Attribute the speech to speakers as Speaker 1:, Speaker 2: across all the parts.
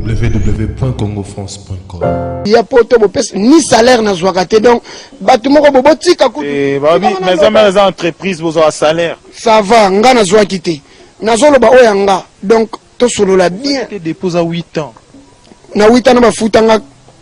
Speaker 1: www.congofrance.com.
Speaker 2: Ya poto bopesa ni salaire nazwaka te, donc bato moko bo botika kutu.
Speaker 3: Eh, babi maison mère eza entreprise, bozwa salaire.
Speaker 2: Ça va, nga nazwaki te, nazoloba oyo ya nga, donc tosolola bien.
Speaker 3: Te dépose à 8 ans.
Speaker 2: Na 8 ans bafuta nga,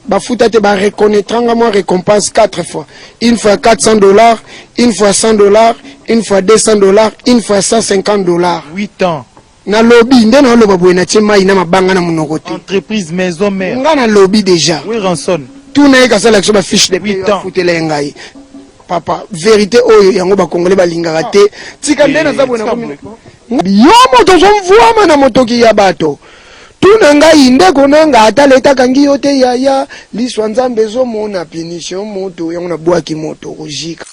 Speaker 2: bafuta te, bareconnaîtra nga mwa récompense 4 fois: une fois 400 $, une fois 100 $, une fois 200 $, une fois 150 $.
Speaker 3: 8 ans.
Speaker 2: Nalobi nde naoloba boye, natie mai na mabanga na monoko te.
Speaker 3: Entreprise maison mère.
Speaker 2: Nga nalobi déjà.
Speaker 3: Oui, ranson.
Speaker 2: Tuna ye, kasala biso bafiche de
Speaker 3: 8 ans.
Speaker 2: afutela ye ngai. Papa, vérité oyo yango bakongole balingaka te. Tika nde naza boye.
Speaker 3: Tika.
Speaker 2: Yo moto ozomvwama na motoki ya bato, tuna ngai ndeko nanga, ata letakangi yo te. Yaya, liso ya Nzambe ezomona punition. Moto yango nabwaki moto kozika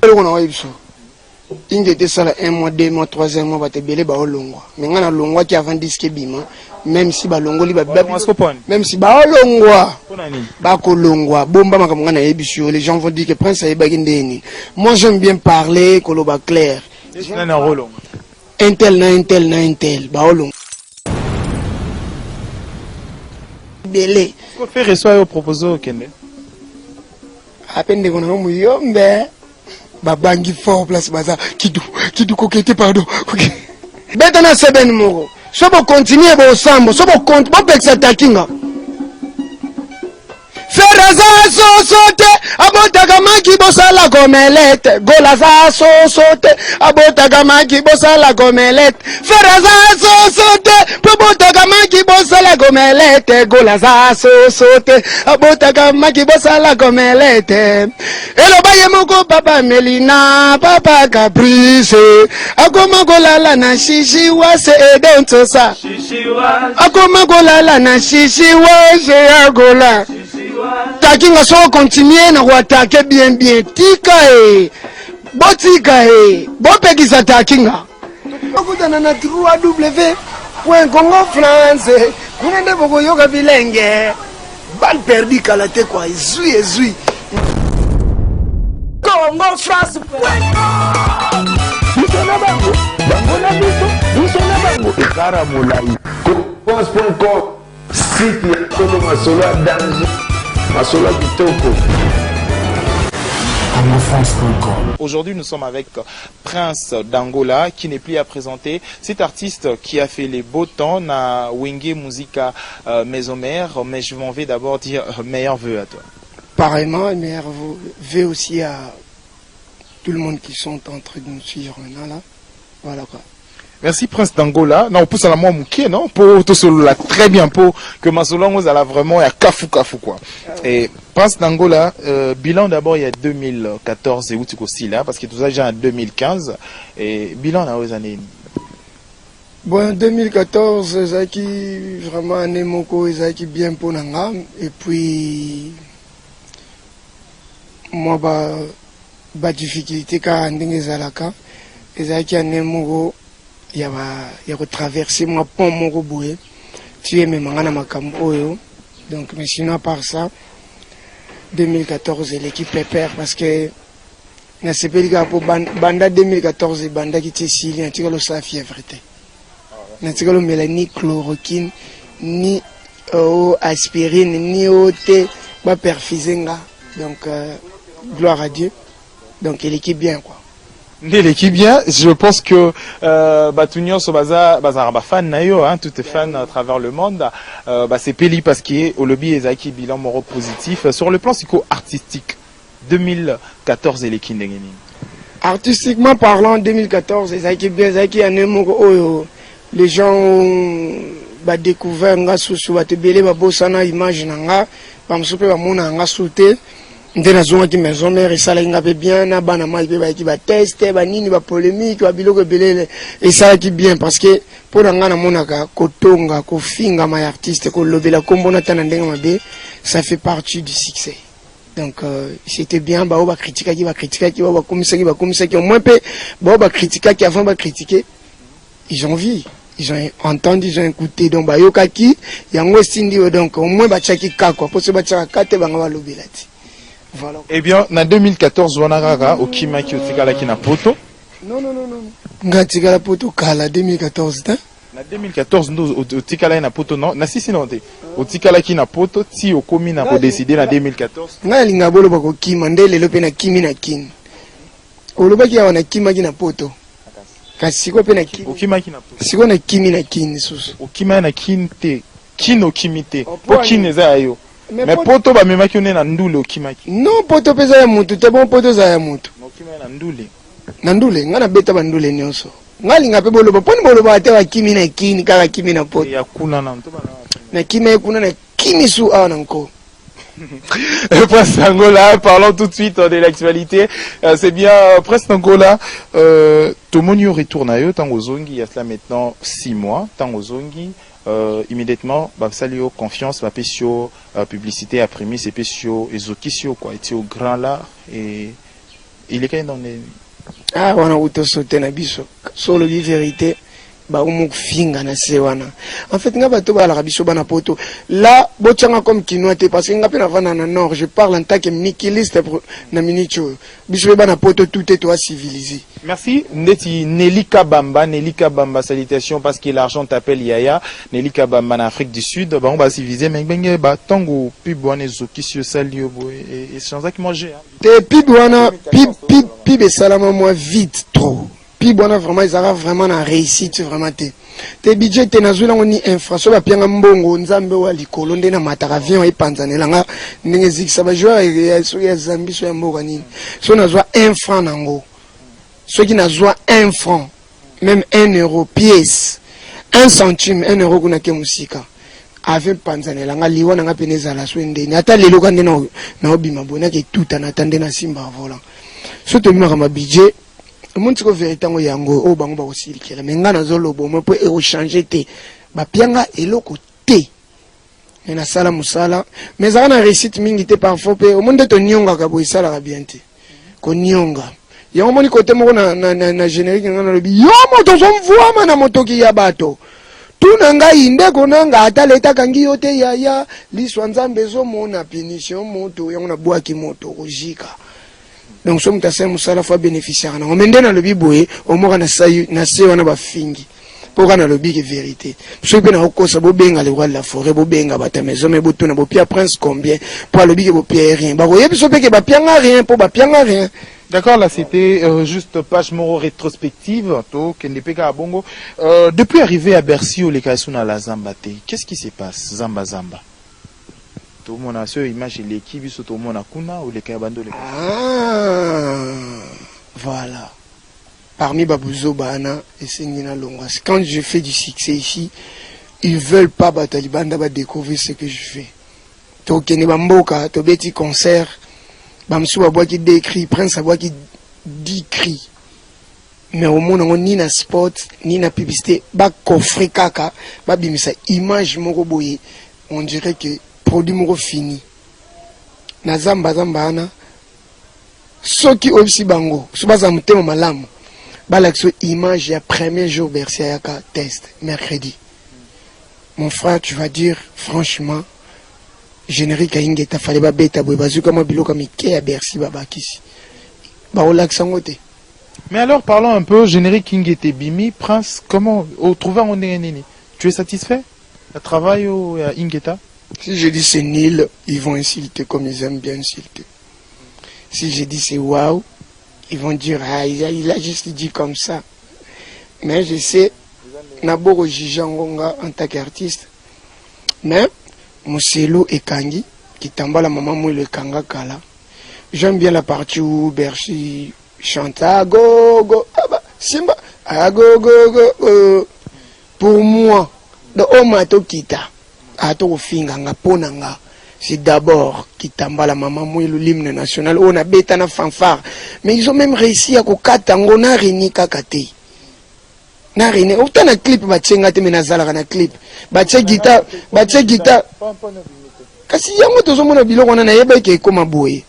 Speaker 2: eloko na oyebi biso inge ete esala un mois, 2 mois, troisième mois, bato ebele baolongwa. Me ngai nalongwaki avant disque ebima, même si balongoli.
Speaker 3: Balongwa siko poni?
Speaker 2: Même si baolongwa.
Speaker 3: Mpona nini?
Speaker 2: Bakolongwa, bomba makambo ngai nayebisi yo. Les gens vont dire que Prince ayebaki ndeni. Moi, j'aime bien parler, koloba clair.
Speaker 3: Nani akolongwa?
Speaker 2: Intel na intel na intel baolongwa ebele.
Speaker 3: Ko faire eso ayo propose okende.
Speaker 2: Ape ndeko nango muyombe babangi fort place baza kidu kidu kokete pardon beta na sebene moko. So bokontinue bosambo, so bopekisa takinga. Ferre aza soso te abotaka maki bosala komelete. Gola aza soso te abotaka maki bosala komelete. Ferre aza soso te mpo botaka maki bosala komelete. Gola aza soso te abotaka maki bosala komelete. Eloba ye moko papa Melina, papa Caprice akoma kolala na shishi wase edontosa, akoma kolala na shishi wase ya Gola. Takinga soko continue na koatake bien bien. Tika e, botika e, bopekisa takinga. Okutana na 3w.congofrance, kuna nde bokoyoka bilenge balle perdu kala te kwa ezwi ezwi.
Speaker 4: Congo France.
Speaker 5: Biso na bango, bango na biso, biso na bango, ekara molai. France.com, site ya solo, masolo ya danger, masolo ya kitoko.
Speaker 1: congofrance.com.
Speaker 3: Aujourd'hui, nous sommes avec Prince d'Angola, qui n'est plus à présenter. Cet artiste qui a fait les beaux temps na Wenge Musica Maison Mère. Mais je m'en vais d'abord dire meilleurs vœux à toi.
Speaker 2: Pareillement, meilleurs vœux aussi à tout le monde qui sont en train de nous suivre maintenant là. Voilà quoi.
Speaker 3: Merci Prince d'Angola. Non, pousse à la moi mouké, non? Pour tout là très bien, pour que Masolongo ça vraiment, il y a kafou kafou quoi. Et Prince d'Angola, bilan d'abord il y a 2014 et où tu aussi là, parce que tout ça déjà en 2015. Et bilan là aux années.
Speaker 2: Bon, 2014, ezalaki vraiment année moko ezalaki bien mpo na nga. Et puis mwa ba badifficulté kaka ndenge ezalaka. Ezalaki année moko ya kotraverse mwa pont moko boye ti ememanga na makambo oyo. Donc, mais sinon, à part ça, 2014 eleki pépère, parce que nasepeli kaka mpo banda 2014 ebandaki ti esili, natikali osala fièvre te, natikali omela ni chloroquine, ni o aspirine, ni o te baperfuse nga. Donc gloire à Dieu, donc eleki bien quoi.
Speaker 3: Nde eleki bien, je pense que bato nyonso baza bazalaka bafan na yo, hein, tout est fan à travers le monde, basepeli parce que olobi ezalaki bilan moko positif. Sur le plan siko artistique, 2014 eleki ndenge nini?
Speaker 2: Artistiquement parlant, 2014 ezalaki bien. Ezalaki année moko oyo les gens badécouvert nga susu. Bato ebele babosana image na nga, bamosusu mpe bamona nga su te. Nde nazongaki maison mère, esalaki nga mpe bien na bana mai mpe bayaki bateste banini, bapolémique, babiloko ebele. Esalaki bien parce que mpo na nga namonaka kotonga, kofingama ya artiste, kolobela nkombo na ta na ndenge mabe, ça fait partie du succès. Donc c'était bien. Bao bakritikaki, bakritikaki, bao bakomisaki, bakomisaki. Au moins mpe bao bakritikaki, avant bacritiquer, ils ont vu, ils ont entendu, ils ont écouté. Donc bayokaki yango, esindi oyo. Donc au moins batiaki ka quoi, mpo so batiaka ka te, bango balobela ti. Voilà.
Speaker 3: Eh bien, na 2014 wana kaka okimaki, otikalaki na poto.
Speaker 2: Non, non, non, non, nga tikala poto kala 2014 te.
Speaker 3: Na 2014 ndo otikalaki na poto, non? Na sisi non te, otikalaki na poto ti okomi na kodécider na 2014.
Speaker 2: Ngai alingaka boloba kokima nde lelo mpe nakimi na Kini. Olobaki awa nakimaki na poto, kasi sikoyo mpe nakimi.
Speaker 3: Okimaki na poto.
Speaker 2: Sikoyo nakimi na Kini susu.
Speaker 3: Okimaki na Kini te, Kini okimi te.
Speaker 2: Oh,
Speaker 3: po Kini eza ya yo.
Speaker 2: Mais
Speaker 3: mais poto bamemaki yo nde na ndule, okimaki.
Speaker 2: Non, poto mpe eza ya mutu te. Bon, poto eza ya mutu.
Speaker 3: Okimaki na ndule.
Speaker 2: Na ndule, ngai nabeta bandule nyonso. Ngai alinga mpe boloba mponi bolobaka te bakimi na Kini, kaka kimi na poto.
Speaker 3: Ya kuna na to bana.
Speaker 2: Nakimi ye kuna, nakimi su awa na nko.
Speaker 3: Prince Angola, parlons tout de suite de l'actualité. C'est bien Prince Angola, tomoni yo retour na yo tango ozongi, il y a cela maintenant 6 mois, tango ozongi, immédiatement basali yo confiance, bapesi yo publicité ya prémisse, epesi yo ezokisi yo quoi, eti au grand là et il est quand dans les
Speaker 2: Ah, wana kuta sote na biso. So olobi vérité, bakomi kofinga na se wana. En fait, nga bato balaka biso bana poto là, botianga comme Kinois te, parce que nga mpe navanda na nord. Je parle en tant que mikiliste. Na minute oyo, biso mpe bana poto, tout est toa civilisé.
Speaker 3: Merci. Ndeti Nelly Kabamba, Nelly Kabamba, salutations parce que l'argent t'appelle Yaya. Nelly Kabamba en Afrique du Sud, bon, bah, civilisé, mais ben, bah, tango, pub, wana ezoki, sur sali, et c'est qui manger, hein.
Speaker 2: Te, pub wana, pub esalama mwa vite trop. Pub wana vraiment ezalaka vraiment na réussite vraiment te. Te, budget te, nazwi nango ni infra. So bapianga mbongo, Nzambe oyo ya likolo nde namataka avion epanzanelanga ndenge ezikisa bajoueur soki ya Zambie, so ya mboka nini. So nazwa un franc nango, soki nazwa un franc, même 1 euro pièce, un centime, 1 euro kuna ke mosika, avion epanzanelanga, liwa nanga pene ezala so ndeni. Ata lelo ka nde naobima boye, nake etutana ata nde nasimba volant. So tobimaka ma budget, omoni siko vérité yango, yango oyo bango bakosilikela. Mais ngai nazoloba omoi mpo ekochanger te, bapianga eloko te. Me nasala mosala, mais ezalaka na réussite mingi te. Parfois mpe omoni nde toniongaka boye, esalaka bien te konionga yango. Omoni kote moko na générique, ngai nalobi: yo moto ozomvwama na motoki ya bato, tuna ngai ndeko nanga, ata leta akangi yo te yaya, liso ya Nzambe ezomona punition moto yango nabwaki moto kozika. Donc so moto asali mosala, faut abénéficiaka nango. Mais nde nalobi boye, omoka na se wana bafingi mpo kaka nalobi ke vérité. Soki mpe nakokosa, bobenga le roi de la forêt, bobenga bato ya maison, me botuna bopia Prince combien, mpo alobi ke bopia ye rien. Bakoyebi so mpe ke bapianga rien, mpo bapianga rien.
Speaker 3: D'accord, là c'était juste page moko rétrospective, to kende pe kaka bongo. Depuis arrivé à Bercy, oleka na la Zamba te. Qu'est-ce qui se passe? Zamba Zamba. Tomona so image eleki biso, tomona kuna oleka ya bando oleka.
Speaker 2: Ah, voilà. Parmi babuzoba wana, esengi nalongwa. Quand je fais du succès ici, ils veulent pas bato ya libanda badécouvrir ce que je fais. Tokende bamboka, tobeti concert, bamosusu babwaki deux cris, Prince abwaki 10 cris, mais omona yango ni na spot ni na publicité. Bacoffre kaka, babimisa image moko boye, on dirait que produit moko fini na zamba. Zamba wana, soki oyebisi bango, so bazala motema malamu, balakisa image ya premier jour Bercy ayaka test mercredi, mon frère, tu vas dire franchement, générique ayingeta, fale babeta boye, bazwika mwa biloko ya mike ya Bercy, babakisi, bakolakisa yango te.
Speaker 3: Mais alors parlons un peu générique Ingete Bimi, Prince, comment au trouver en nini? Tu es satisfait? Le travail au Ingeta?
Speaker 2: Si je dis c'est nul, ils vont insulter comme ils aiment bien insulter. Si je dis c'est waouh, ils vont dire: ah, il a juste dit comme ça. Mais je sais, naboko juge yango nga en tant qu'artiste. Mais moselu ekangi kitambala, mama mwelo ekanga kala. J'aime bien la partie où Bercy chante ah, go go ah, bah, Simba ah, go go go go. Pour moi, donc oma tokita atokofinga nga, mpo na nga c'est d'abord kitambala mama mwelu, l'hymne national oyo nabeta na fanfare. Mais ils ont même réussi ya kokata yango na reni kaka te, na reni ota na clip batie nga te, mais nazalaka na clip, batie guitare, batie guitare. Kasi yango tozomona biloko wana, nayebaki ekóma boye.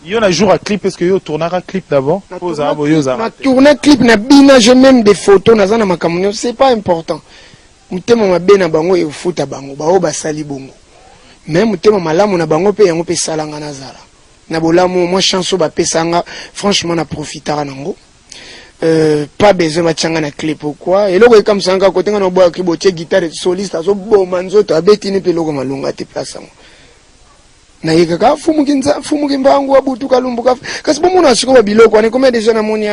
Speaker 3: Yo na jour à clip, est-ce que yo tournera clip d'abord? Oza boyo oza.
Speaker 2: Na tourne clip na bina, j'ai même des photos, naza na makambo nyonso. C'est pas important. Motema mabe na bango efuta bango baoyo basali bongo, mais motema malamu na bango mpe yango mpe esalanga nazala na bolamu. Mwa chance oyo bapesanga, franchement na profitaka nango. Pas besoin batianga na clé. Pourquoi? Eloko ekamisanga kote nga na oboyaki, botie guitare soliste, azoboma nzoto, abetini mpe eloko malonga te. Place yango naye kaka fumuki nza fumuki mbangu abutuka lumbuka. Kasi bomona sikoyo babiloko wana ekomi deja. Namoni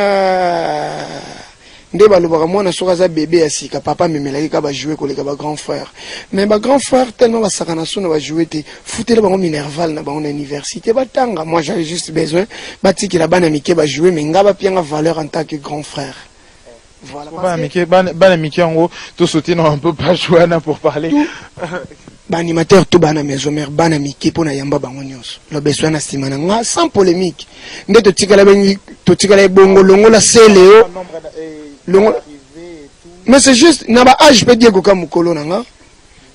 Speaker 2: nde balobaka mwana soki aza bebe ya sika, papa amemelaki kaka bajouets koleka bagrand frère. Mais bagrand frère tellement basaka so na bajouets te, futela bango minerval na bango na université batanga. Moi, j'avais juste besoin batikela bana mike bajouets, mais nga bapianga valeur en tant que grand frère.
Speaker 3: Voilà. Bana mike, bana mike yango tosauter na un peu page wana pour parler.
Speaker 2: Baanimateur to bana maison mère, bana mike, mpo na yamba bango nyonso, lobeso na nsima na nga sans polémique. Nde totikala bengi, totikala ebongo longola seleo longola. Mais c'est juste na baage mpe Diego ka mokolo na nga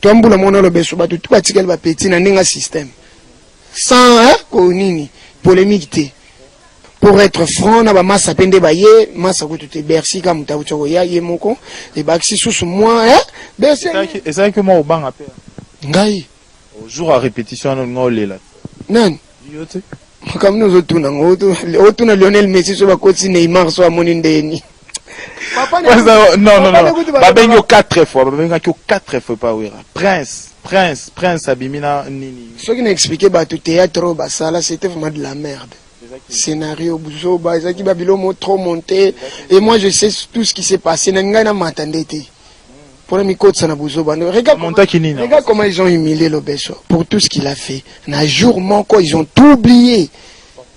Speaker 2: toambula mona lobeso, bato tu batikali bapeti na ndenge ya système sans, hein, ko nini, polémique te. Pour être franc, na bamasa mpe nde baye masa kutu te. Bercy ka moto akuti koya ye moko, ebakisi susu mwa, hein? Bercy.
Speaker 3: Ezalaki mwa obanga mpe?
Speaker 2: Ngai?
Speaker 3: Jour ya répétition wana, olinga olela.
Speaker 2: Nani?
Speaker 3: Yo te.
Speaker 2: Makambo nini ozotuna ngo? Otuna Lionel Messi so bakoti Neymar so amoni ndeni.
Speaker 3: Non, non, non, babengi yo quatre fois, babengaki yo quatre fois pa Wera: Prince, Prince, Prince abimi na nini?
Speaker 2: Soki na expliquer bato théâtre oyo basala, c'était vraiment de la merde. Scénario buzoba, ezalaki babilo trop monté. Et moi, je sais tout ce qui s'est passé. Na ngai namata nde te mpona mikotisa na buzoba. Regarde
Speaker 3: nini?
Speaker 2: Regarde comment ils ont humilié Lobeso pour tout ce qu'il a fait. Na jour moko, ils ont tout oublié.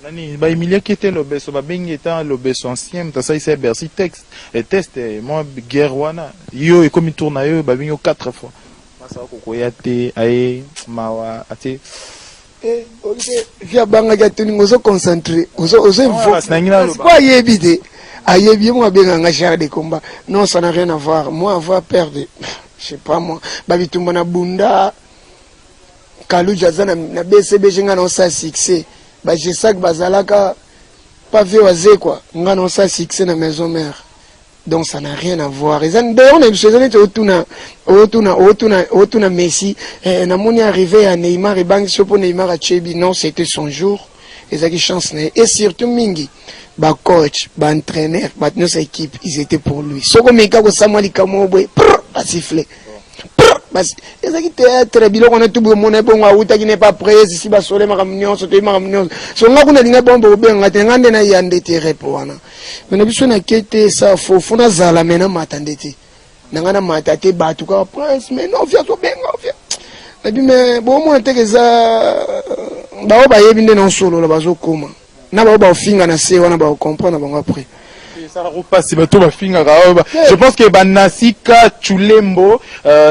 Speaker 3: Nani bahumiliaki te? Lobeso babengi eta Lobeso ancien, moto asalisa ye Bercy texte et test mwa guerre wana. Yo ekomi tour na yo, babengi yo quatre fois, masaka kokoya te, aye mawa ate.
Speaker 2: Vi abangaki, atuninga ozoconcentre, ozopo ayebi te, ayebi ye moko abenganga char de combat. Non, ça n'a rien à voir. Moi, avoir peur de, je sais pas moi, babitumba na bunda. Kaluji aza na BCBG, nga na osala succès. Bajesak bazalaka pa vie wazekwa, nga na osala succès na maison mère. Donc ça n'a rien à voir. Eza d'ailleurs na biso, eza neti otuna otuna otuna otuna Messi, namoni arrivé ya Neymar, ebangi so mpo Neymar atiebi. Non, c'était son jour, ezalaki chance na ye. Et surtout mingi bacoach, baentraîneur, bato nyonso ya équipe, ils étaient pour lui. Soki omeka kosamwa likambo boye, basiffle. Ezalaki théâtre, biloko wana tu bomona ebongo awutaki ne pas prese si basole makambo nyonso, toyebi makambo nyonso. So nga kuna alinga bombo kobenga te, nga nde naya nde te repo wana. Me na biso nake te, esa fo fo nazala me namata nde te, na nga namata te. Bato kaka Prince, mais non, via tobenga via nabi. Me bomona teke eza bao bayebi nde naosolola, bazokoma na bao baofinga na se wana, baocomprendre na bango après.
Speaker 3: Esalaka mpasi bato bafingaka. Je pense que banasika Chulembo,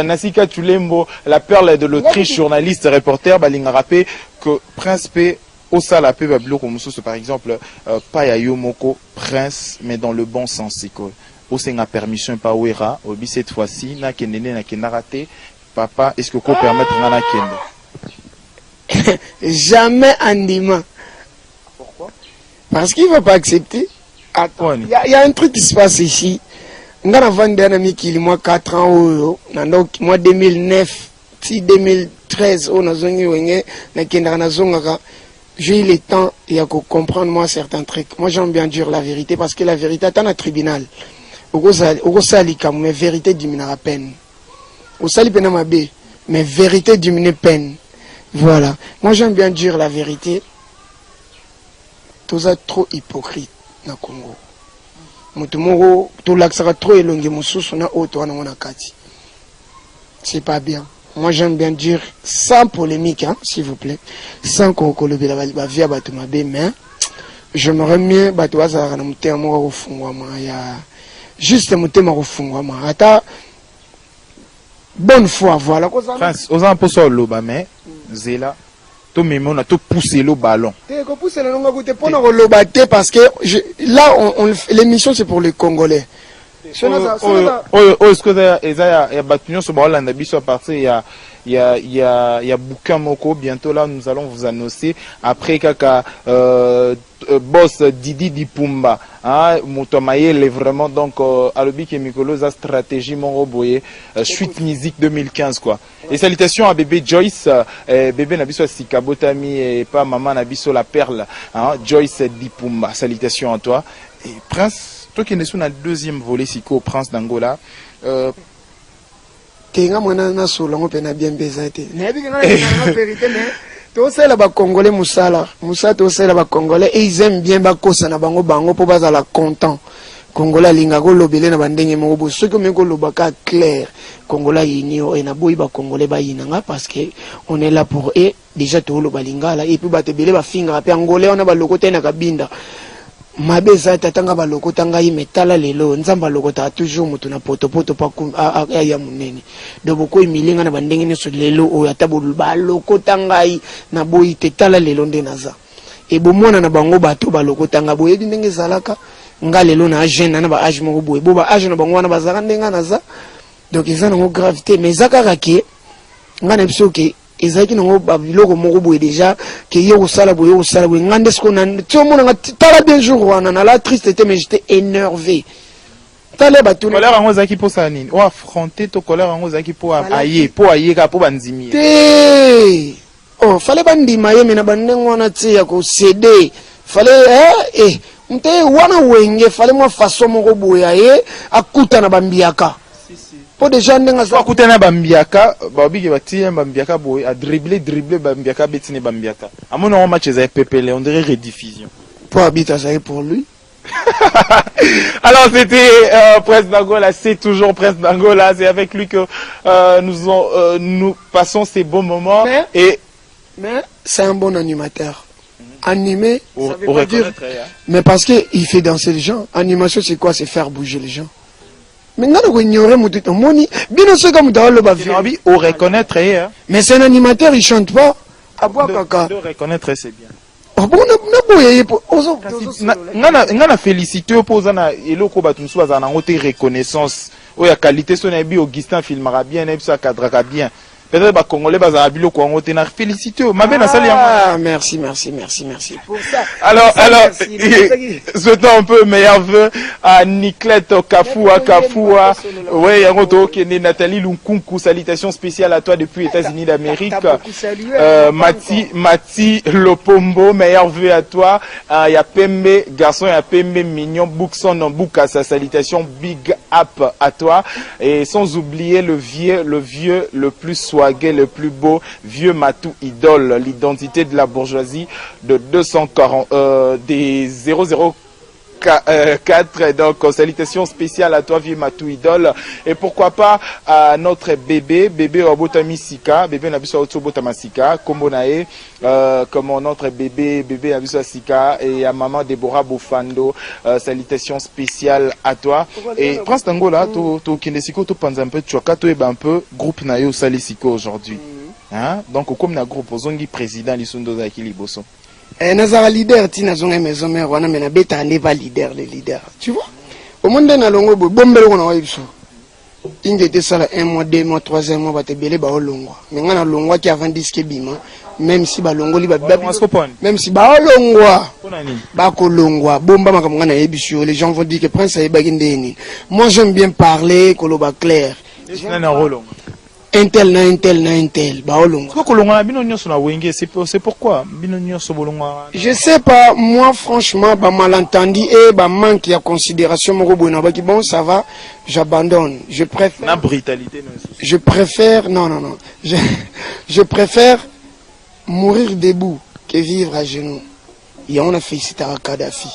Speaker 3: Nasika Chulembo, la perle de l'Autriche, journaliste reporter, balingaka mpe que Prince mpe osala mpe babiloko mosusu, par exemple pa ya yo moko Prince, mais dans le bon sens. Sikoyo osenga permission epa Wera, oyebi, cette fois-ci nakende nde nakendaka te. Papa, est ce que okopermettre nga nakende?
Speaker 2: Jamais andima.
Speaker 3: Pourquoi?
Speaker 2: Parce qu'il va pas accepter. Attends, il y a un truc qui se passe ici. Nga navandi na mikili mwa 4 ans oyo, na mwa 2009 ti 2013 oyo nazongi Wenge, nakendaka nazongaka. J'ai eu le temps ya comprendre moi certains trucs. Moi, j'aime bien dire la vérité, parce que la vérité, ata na tribunal okosala likambo, mais vérité diminuera peine. Osali mpena mabe, mais vérité diminue peine. Voilà, moi j'aime bien dire la vérité. Toza trop hypocrite na Congo. Moto moko tolakisaka trop elongi mosusu na oyo toza nango na kati, c'est pas bien. Moi, j'aime bien dire sans polémique, hein, s'il vous plaît, sans kolobela bavie ya bato mabe, mais j'aimerais mieux bato bazalaka na motema moko kofungwama, ya juste motema kofungwama, ata bonne foi. Voilà.
Speaker 3: Prince, oza mposa oloba, mais zela tomema na topousse le ballon.
Speaker 2: Te, kopusela nonga te mpona koloba te, parce que là l'émission, c'est pour les Congolais.
Speaker 3: Oyo oyo sikoyo eza ya bato nyonso baolanda biso à partir ya bouquin moko. Bientôt là, nous allons vous annoncer après kaka boss Didi Dipumba, hein, moto ya mayele vraiment. Donc alobi ke mikolo eza stratégie moko boye, suite musique 2015 quoi. Et salutations à bébé Joyce, bébé na biso ya sika botami et pas maman na biso la perle, hein, Joyce Dipumba, salutations à toi. Et Prince. Tokende so na deuxième volet sikoyo, Prince d'Angola.
Speaker 2: Te, nga mwana nasolo yango mpe na bien mpe eza te. Nayebi ke nga nalingaka vérité, mais tosalela Bacongolais mosala, mosala tosalela Bacongolais et ils aiment bien bakosa na bango bango mpo bazala content. Congolais alingaka olobele na bandenge moko boye. Soki omeki koloba ka clair, Congolais ayini yo. E naboyi Bacongolais bayina nga parce que on est là pour eux. Déjà tooloba lingala et puis bato ebele bafingaka mpe Angolais wana, balokota ye na Kabinda. Mabe eza te, atanga balokota ngai, me tala lelo Nzambe alokotaka toujours moto na potopoto mpo aya monene. Donc bokoyimilie ngai na bandenge nyonso. Lelo oyo ata balokota ngai, naboyi te. Tala lelo nde naza e bomwana na bango. Bato balokota ngai, boyebi ndenge ezalaka. Nga lelo na jeune na ba âge moko boye, bo ba âge na bango wana bazalaka ndenge nga naza. Donc eza nango grave te, mais eza kaka ke ngai na biso ke ezalaki nango babiloko moko boye déjà ke ye kosala boye, ye kosala boye. Nga nde siko ti omonanga, tala bien, jour wana nala triste te, mais j'étais énervé. Tala bato.
Speaker 3: Colère yango ezalaki mposa nini? O affronter to colère yango ezalaki mpo aye, mpo aye kaka mpo bandimi ye?
Speaker 2: Te, oh, fallait bandima ye, me na bandenge wana te ya kocéder. Fallait nte wana Wenge, fallait mwa façon moko boye aye akuta na bambiaka mpo déjà ndenge aza.
Speaker 3: Akutani na bambiaka, babiki batie bambiaka boye, adribble dribble bambiaka, abeti ne bambiaka, amoni yango match ezali pepele, on dirait rediffusion.
Speaker 2: Mpo abita azali pour lui.
Speaker 3: Alors c'était Prince d'Angola, c'est toujours Prince d'Angola, c'est avec lui que nous passons ces beaux moments.
Speaker 2: Et Mais c'est un bon animateur. Animer, ça veut pas dire.
Speaker 3: Hein.
Speaker 2: Mais parce qu'il fait danser les gens. Animation, c'est quoi? C'est faire bouger les gens. Mais nga na ignorer moto omoni bino soki moto aloba.
Speaker 3: Au reconnaître, hein.
Speaker 2: Mais c'est un animateur, il chante pas, abwakaka.
Speaker 3: De reconnaître, c'est bien.
Speaker 2: Bon, naboya ye po
Speaker 3: Nga na félicité yo mpo oza na eloko bato mosusu bazala nango te, reconnaissance oyo ya qualité. So nayebi Augustin filmaka bien, nayebi so acadraka bien, peut-être Bacongolais bazala biloko yango te. Na félicité oyo mabe nasali yango.
Speaker 2: Ah, merci, merci, merci, merci pour ça.
Speaker 3: Alors, souhaitons un peu meilleur vœu à Niclette Kafua Kafua. Ouais, yango tokende. Nathalie Lunkunku, salutations spéciales à toi depuis États-Unis d'Amérique. Mati Mati Lopombo, meilleur vœu à toi. Ya Pembe, garçon ya Pembe mignon, Boukson Boukassa, salutations big up à toi. Et sans oublier le vieux, le vieux le plus swagué, le plus beau, vieux Matou Idole, l'identité de la bourgeoisie de 240, des 00 4. Donc, salutations spéciales à toi, vieux Matou Idole. Et pourquoi pas à notre bébé, bébé Obotami Sika, bébé na biso Obotama Sika, kombo na ye, comment notre bébé, bébé na biso Sika, et à maman Deborah Bofando, salutations spéciales à toi. Et Prince d'Angola, to kende siko, to panza un peu, tu as to un peu groupe na yo sali siko aujourd'hui. Hein? Donc, comme na groupe, ozongi président lisundo zaki liboso.
Speaker 2: Eh, nazala leader ti nazonga Maison Mère wana, me nabetaka nde ba leader, le leader, tu vois. Omoni nde nalongo boye, bombeloko na wayebi so inge ete esala un mois, 2 mois, troisième mois, bato ebele baolongwa, me ngai nalongwaki avant disque ebima. Même si balongoli, même si baolongwa, bakolongwa, bomba makambo ngai nayebi yo. Les gens vont dire que Prince ayebaki nde nini. Moi, j'aime bien parler, koloba clair. Intel na intel na intel baolongwa.
Speaker 3: Kolongwa na bino nyonso na Wenge, c'est pourquoi bino nyonso bolongwa?
Speaker 2: Je sais pas, moi franchement, ba malentendu et ba manque ya considération moko boye na baki. Bon, ça va, j'abandonne, je préfère.
Speaker 3: Na brutalité.
Speaker 2: Je préfère, non, non, non, je préfère mourir debout que vivre à genoux. Yango na félicitaka Kadhafi,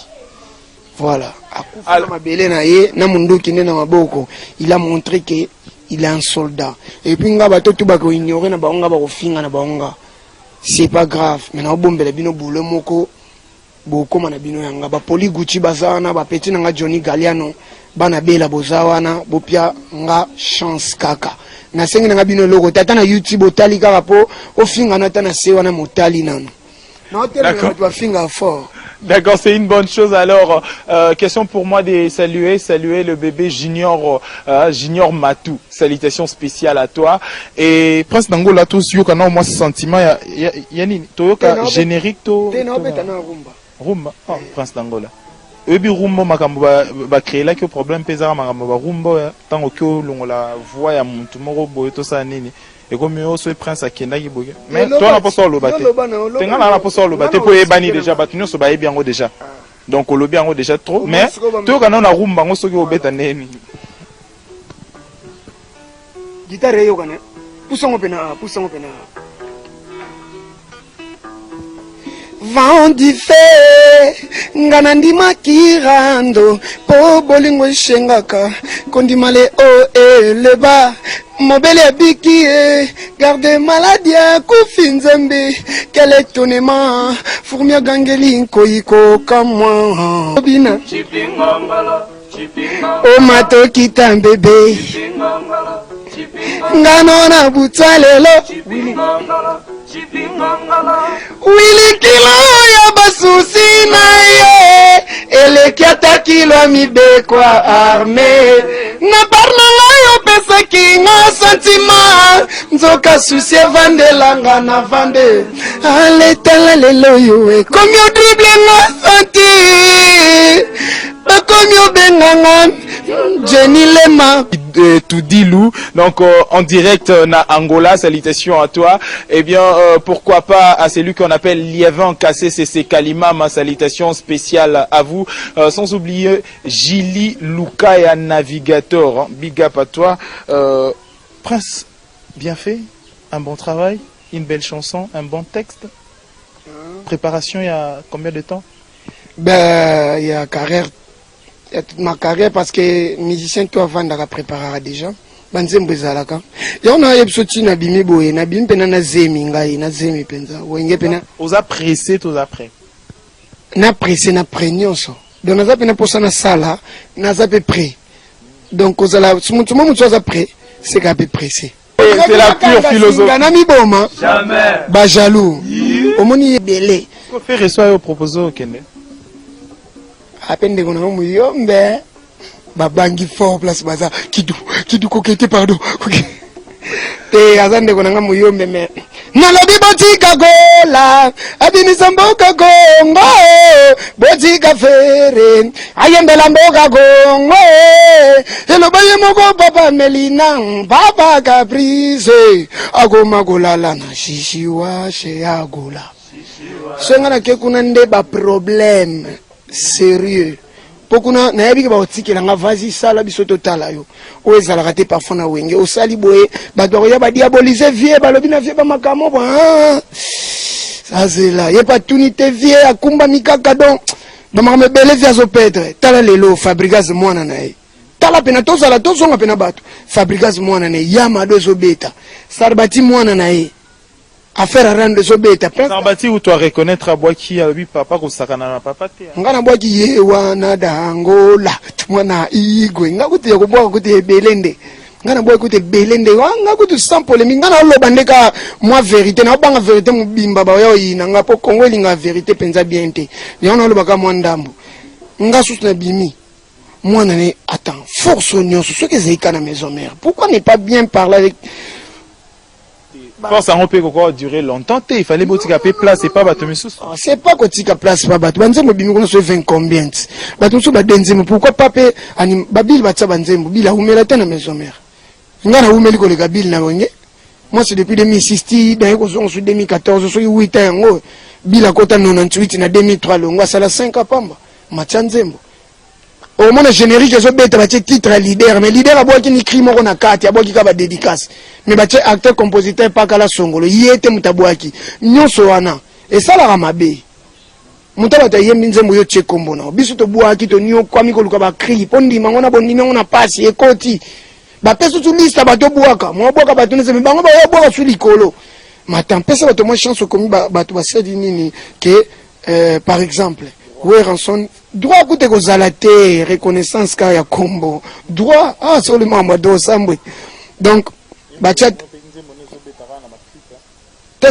Speaker 2: voilà. Akufa na mabele na ye na munduki nde na maboko, il a montré que il est un soldat. Et puis nga, bato tu bakoignore na bango nga, bakofinga na bango nga, c'est pas grave, mais naobombela bino boulot moko bokóma na bino yanga. Bapoli Gucci baza wana, bapeti na nga Johnny Galliano, bana bela boza wana, bopia nga chance kaka. Nasengi na nga bino eloko te, ata na YouTube otali kaka mpo ofingana, ata na se wana motali nano naotelemela bato bafinga fort.
Speaker 3: D'accord, c'est une bonne chose. Alors, question pour moi de saluer, saluer le bébé Junior, Junior Matou. Salutations spéciales à toi. Et Prince d'Angola, tous yoka na moi sentiment ya ya ya nini? Toyoka générique to.
Speaker 2: Te, naobeta na rumba.
Speaker 3: Rumba. Oh, Prince d'Angola. Oyebi rumba, makambo bacréelaki yo problème mpe ezaka makambo barumba oyo ntango oki olongola voix ya motu moko boye, tosala nini, ekomi oyo soki Prince akendaki boye. Mais to na mposa oloba te, te nga na mposa oloba te mpo oyebani déjà, bato nyonso bayebi yango déjà. Donc olobi yango déjà trop, mais toyoka nano na rumba yango soki obeta ndenge nini.
Speaker 2: Guitare eyokana, pusango pena, pusango pena. Vent du feu, nga nandimaki rando po bolingo eshengaka kondima le haut et le bas. Mobeli abiki ye garde maladi akufi nzambe, quel étonnement, fourmi agangeli nkoyi kokamwa bina omatokita mbebe ngano na butwa lelo wili kilo ya basusi na ye eleki ata kilo ya mibeko ya arme na bar na ngai opesaki nga santima nzoka susi evandelanga na vande aletala lelo oyo ekomi odrible nga santi bakomi obenganga Jenny Lema.
Speaker 3: Toudilou, donc en direct na Angola, salutations à toi. Eh bien, pourquoi pas à celui qu'on appelle Liévin Kassé, c'est Kalima, ma salutation spéciale à vous. Sans oublier Gili Lukaya Navigator, hein, big up à toi. Prince, bien fait, un bon travail, une belle chanson, un bon texte. Préparation, il y a combien de temps?
Speaker 2: Ben, il y a carrière, il y a toute ma carrière parce que musicien toi avandaka préparera déjà. Banzembo ezalaka yango nayebi so ntina nabimi boye, nabimi mpena na zemi, ngai na zemi mpenza wenge mpena.
Speaker 3: Oza pressé, toza prêt?
Speaker 2: Na pressé, na prêt nyonso. Donc naza mpena mposa nasala, naza mpe prêt. Donc kozala motu mo motu aza prêt seka mpe pressé.
Speaker 3: C'est la pure philosophie.
Speaker 2: Na miboma bajaloux omoni ebele.
Speaker 3: Ferre so ayo propose okende?
Speaker 2: Ape ndeko nango muyombe babangi fort place baza kidu kidu kokete pardon te aza ndeko nanga muyombe me nalobi botika gola abimisa mboka Kongo, botika Ferre ayembela mboka Kongo. Eloba ye moko papa Melina, papa Caprice akoma kolala na shishiwa she agola. So nga nake kuna nde baproblème sérieux mpo kuna nayebi ke bakotikela nga vasi sala biso totala yo oyo ezalaka te. Parfois na wenge osali boye, bato bakoya badiaboliser vie, balobi na vie bamakambo bo azela ye mpe atuni te, vie akumbami kaka. Donc bamakambo ebele vie azoperdre. Tala lelo Fabregas mwana na ye, tala pena tozala tozonga pena bato Fabregas mwana na ye, Yamado ezobeta, Sarbati mwana na ye, affaire arando ezobeta.
Speaker 3: Sarbati ou toi reconnaître abwaki, alobi papa kosakana na papa te.
Speaker 2: Nga nabwaki ye wana dangola mwana igwe, nga kutu ya kobwaka kutu ebele nde nga nabwaki kutu ebele nde nga kutu sans polémique. Nga naoloba nde ka mwa vérité, naobanga vérité mobimba baoya oyina nga mpo Kongo elingaka vérité mpenza bien te. Yango naolobaka mwa ndambo. Nga susu nabimi mwana ne. Attends, force oyo nyonso soki ezali ka na maison mère, pourquoi ne pas bien parler avec
Speaker 3: Force yango mpe kokoka durer longtemps te, il fallait botika mpe place epa bato misusu.
Speaker 2: Oh, c'est pas kotika place pa bato. Banzembo ebimi kuna so 20 combien ti bato mosusu bade nzembo, pourquoi pas mpe babili batia banzembo. Bili awumela te na maison mère, nga nawumeli koleka bili na wenge. Moi, c'est depuis 2006 ti naye kozonga so 2014, soki 8 ans yango. Bili akota 98, na 2003 longo asala 5 ans pamba matia nzembo. Omona générique ezobeta, batie titre ya leader, mais leader abwaki ni cri moko na kati, abwaki kaka badédicace, mais batie acteur compositeur pakala songolo ye te moto abwaki nyonso wana. Esalaka mabe moto bato ayembi nzembo, yo tie kombo na biso. Tobwaki, toniokwami koluka bacri mpo ndima ngo na bondimi yango na pasi ekoti. Bapesi su liste bato obwaka mwa bwaka bato nzembo, bango bayobwaka su likolo mata mpesa bato mwa chance. Okomi bato basali nini ke par exemple Werrason, droit kuta kozala te, reconnaissance kaka ya kombo droit. Ah, soli mambo ado osambwe. Donc batia te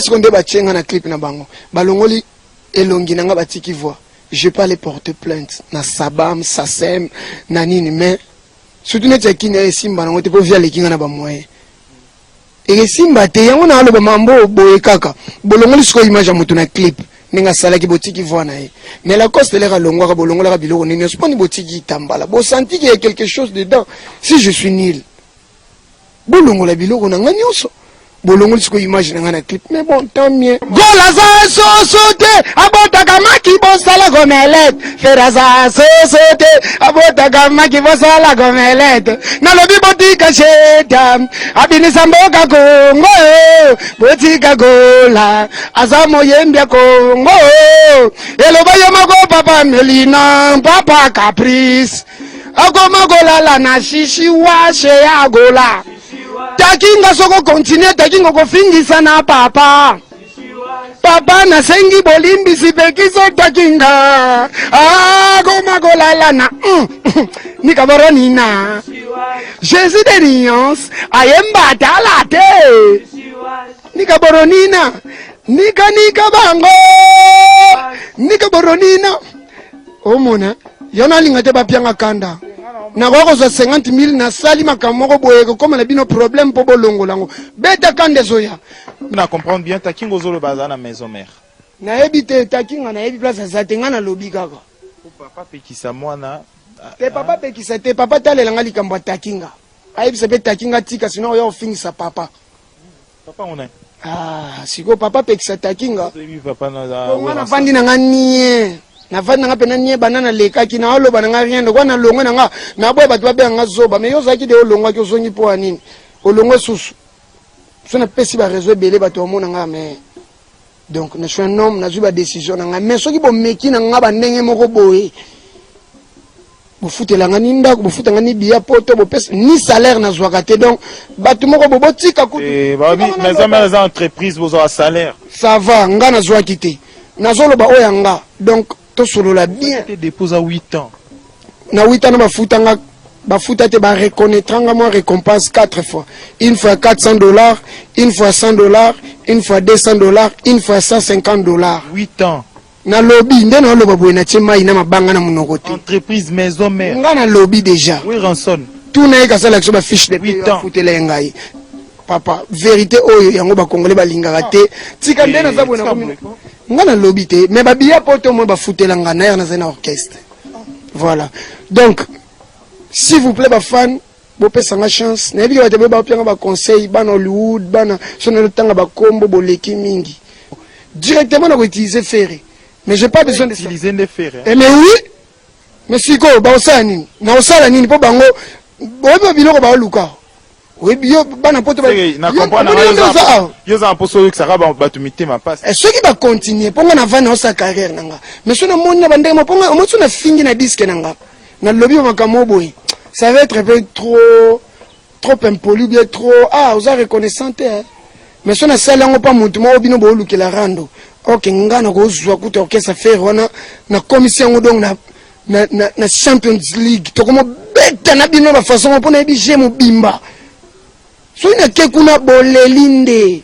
Speaker 2: siko nde batie nga na clip na bango, balongoli elongi na nga, batiki voix. Je peux aller porter plainte na Sabam, Sasem na nini, mais surtout neti ya kini esimba nango te mpo vi aleki nga na bamoyen, ekesimba te. Yango na aloba mambo boye kaka bolongoli sikoyo image ya moto na clip ndenge asalaki, botiki voix na ye, mais Lacoste eleka alongwaka, bolongolaka biloko nini nyonso mponi botiki tambala, bosanti qu'il y a quelque chose dedans. Si je suis nul, bolongola biloko na nga nyonso. Bolongoli sikoyo image na ngai na clip, mais bon, tant mieux. Gol aza soso te, abotaka maki, bosala gomelete. Fer aza soso te, abotaka maki, bosala gomelete. Nalobi botika sheta abinisa mboka Kongo, botika Gola aza moyembi ya Kongo. Eloba ye moko papa Melina, papa Caprice akoma kolala na shishi washe ya Gola. Takinga soko continue takinga kofingisa na papa. Papa nasengi bolimbisi pekiso takinga akoma kolala na nikaboronina Jésus de nuance ayemba tala te nikaboronina nika nika bango nikaboronina omona yo nalinga te bapianga kanda. Nakoka kozwa 50 000, nasali makambo moko boye ekokóma na bino problème mpo bolongola yango. Beta kanda ezoya.
Speaker 3: Na comprendre bien, Takinga ozoloba aza na maison mère?
Speaker 2: Nayebi te. Takinga nayebi place aza te. Ngai nalobi kaka.
Speaker 3: Po papa pekisa mwana.
Speaker 2: Te, papa pekisa te. Papa talelanga likambo ya Takinga, ayebisa mpe Takinga tika, sinon oya ofingisa papa.
Speaker 3: Papa ngo nani?
Speaker 2: Ah, sikoyo papa pekisa Takinga.
Speaker 3: Toyebi papa na
Speaker 2: nga navandi na nga nie, navandi na nga mpena nie. Banda nalekaki naoloba na nga rien lokwa nalongwe na nga, naboya bato babenga nga zoba. Mais yo ozalaki de, olongwaki, ozongi mpo ya nini? Olongwe susu so napesi bareseau ebele, bato bamona nga. Mais donc je suis un homme, nazwi badécision na ngai. Mais soki bomeki na nga bandenge moko boye, bofutelanga ni ndako, bofutanga ni biya poto, bopesa ni salaire nazwaka te. Donc bato moko bo botika kutu.
Speaker 3: Maison mère eza entreprise, bozwaka salaire.
Speaker 2: Ça va, nga nazwaki te, nazoloba oyo ya nga. Donc tosolola bien.
Speaker 3: Te dépose à 8 ans.
Speaker 2: Na 8 ans bafutanga, bafuta te, bareconnaîtra nga mwa récompense 4 fois: une fois 400 $, une fois 100 $, une fois 200 $, une fois 150 $.
Speaker 3: 8 ans.
Speaker 2: Nalobi nde naoloba boye, natie mai na mabanga na monoko te.
Speaker 3: Entreprise maison mère.
Speaker 2: Nga nalobi déjà.
Speaker 3: Werrason.
Speaker 2: Tuna ye kasala biso bafiche de
Speaker 3: 8 ans.
Speaker 2: Afutela ye ngai papa. Vérité oyo yango bakongole balingaka te. Tika nde naza boye.
Speaker 3: Tika.
Speaker 2: Nakomi nga nalobi te, mais babiya poto moi bafutela nga nayaka, nazali na orchestre. Voilà, donc s'il vous plaît bafan, bopesanga chance. Nayebi ke bato ebele baopianga baconseil, bana Hollywood, bana so nalotanga bakombo boleki mingi directement na koutiliser Ferre, mais j'ai pas besoin de ça.
Speaker 3: Utiliser nde Ferre.
Speaker 2: Eh, mais oui, mais sikoyo baosala nini? Naosala nini mpo bango oyebi biloko baoluka? Oyebi yo bana poto
Speaker 3: Na comprendre.
Speaker 2: Omoni yo nde oza awa.
Speaker 3: Yo oza na mposa oyokisaka bato mitema mpasi.
Speaker 2: Eh, soki bacontinue mpo nga navandi naosala carrière na nga, mais so namoni na bandenge mo mpo nga omoni so nafingi na disque na nga, nalobi ba makambo oyo boye, ça va être un peu trop trop impoli ou bien trop, ah, oza reconnaissant te, hein. Mais so nasali yango mpa motu moko bino boolukela rando, ok, nga nakozwa kuta orchestre Ferre wana, nakomisi yango donc na Champions League, tokomobeta na bino bafaçon mpo nayebi je mobimba. Soki nake kuna boleli nde.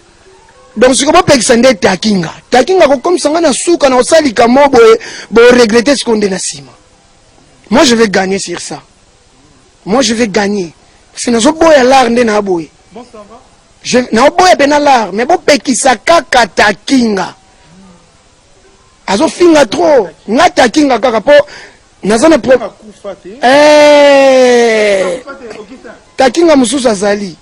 Speaker 2: Donc sikoyo bopekisa nde Takinga. Takinga kokomisa nga na suka na kosalika mo boye, boregretter sikoyo nde na nsima. Moi je vais gagner sur ça, moi je vais gagner parce que nazoboya l'art nde na boye.
Speaker 3: Bon, ça va.
Speaker 2: Naoboya mpe na l'art, mais bopekisa kaka Takinga, azofinga trop nga. Takinga kaka mpo naza na
Speaker 3: Akufa te.
Speaker 2: Eh, Takinga mosusu azali.